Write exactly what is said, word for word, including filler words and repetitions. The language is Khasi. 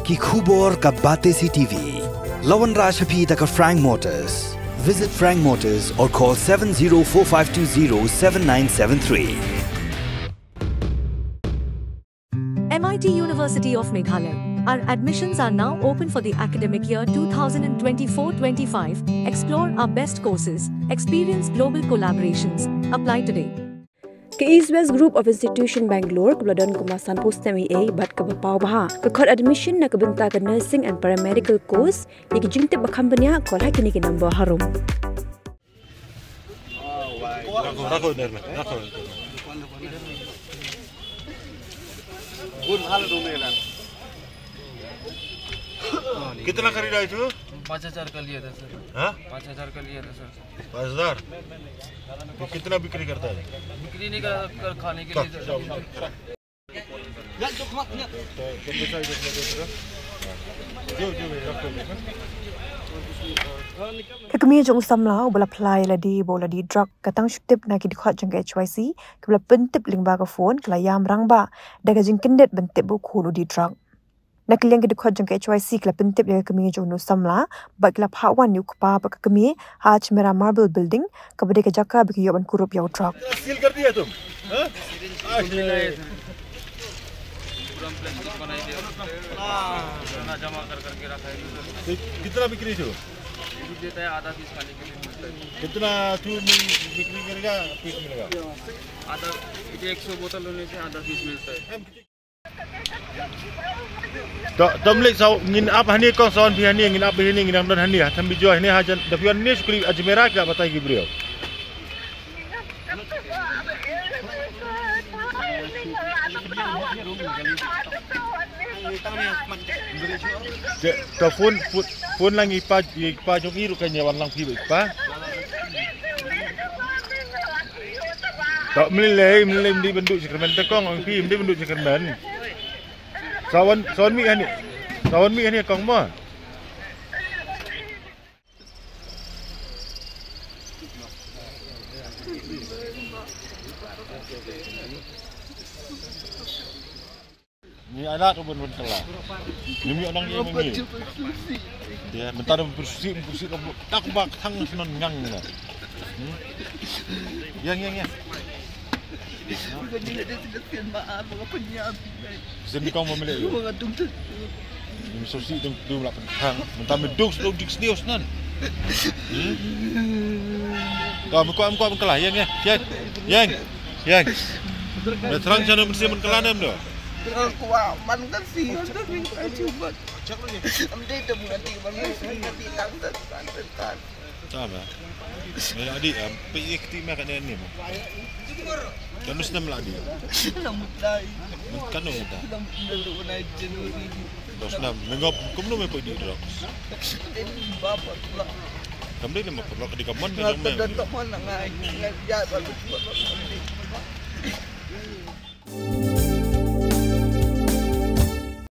Ki khubor ka Batesi T V. La wanrah sha phi da ka Frank Motors. Visit Frank Motors or call seven zero four five two zero seven nine seven three. M I T University of Meghalaya. Our admissions are now open for the academic year two thousand twenty-four twenty-five. Explore our best courses, experience global collaborations. Apply today. Ka East West Group of Institution Bangalore, kaba la don kumba sanphew snem eiei bad kaba paw bha, ka khot admission na ka bynta ka nursing and paramedical course. Ïa ki jingtip ba kham bniah, call ha kine ki number harum. Rakho, rakho, ner me, rakho. कितना खरीदा है तू? पाँच हजार का लिया था सर। हाँ? पाँच हजार का लिया था सर। पाँच हजार? तो कितना बिक्री करता है? बिक्री नहीं कर, कर खाने के लिए सर। Ka kmie jong u samla uba la phla ïa lade ba u la dih drug ka tang shu tip na ki dkhot jong ka H Y C kiba la pyntip lyngba ka phone, ka la ïam rangbah da ka jingkyndit ban tip ba u khun u dih drug. Na ka liang ki dkhot jong ka H Y C ki la pyntip ïa ka kmie jong u samla bad ki la phah wan ïa u kpa bad ka kmie ha Ajmera Marble Building, kaba dei ka jaka ba ki ïoh ban kurup ïa u drug. सील कर दिया तुम? हाँ? पूरा प्लास्टिक बनाई दिया। पुराना जमा कर करके रखा है इधर। तो कितना बिक्री थी? ये भी देता है, आधा पीस खाने के लिए मिलता है। कितना तू मिल-, बिक्री करेगा, पीस मिलेगा? आधा, ये एक सौ बोतल होने से आधा पीस मिलता है। To, to mlei sa ngin ap hani kong, sa wan phi hani, ngin ap phi hani, ngin nang don hani, ha them bijoy hani, ha jan, da phi wan ni sukri Ajmera ki la batai ki briew. Te, to phone, phone, phone lang i pa, i pa jong i ruh kan ïa wan lang phi ba i pa. To mlei lei, mlei mdei ban duh sha kyrmen te kong, ong phi mdei ban duh sha kyrmen. Sa wan, sa wan mih hani. Sa wan mih hani kong mo. Ni anak tu pun pun telah. Ni mi orang ni mengi. Dia mentara bersusi, bersusi, tak bak tang senon ngang na. Hmm? Yang, yang, yang. Sien kong ma mele. Ni so si dong dong la pen khang. Mynta me dong dong dik snios nan. Hmm? Ka me kwa me kwa me kala yang ya. Yang. Yang. Yang. Me terang chana men sien men kala nem do. Terang kwa man kan si yo dong dik chubat. Am dei dong ngati man ngati tang tang tang tang. Tama. Me la dih, ah, pe ikti me ka ne ni mo. Kan us nam la dih. Kan no muda. Dos nam, me ngop, kum no me poi dih drugs. Kam dei nama perlu ka dih ka mon, me dong me.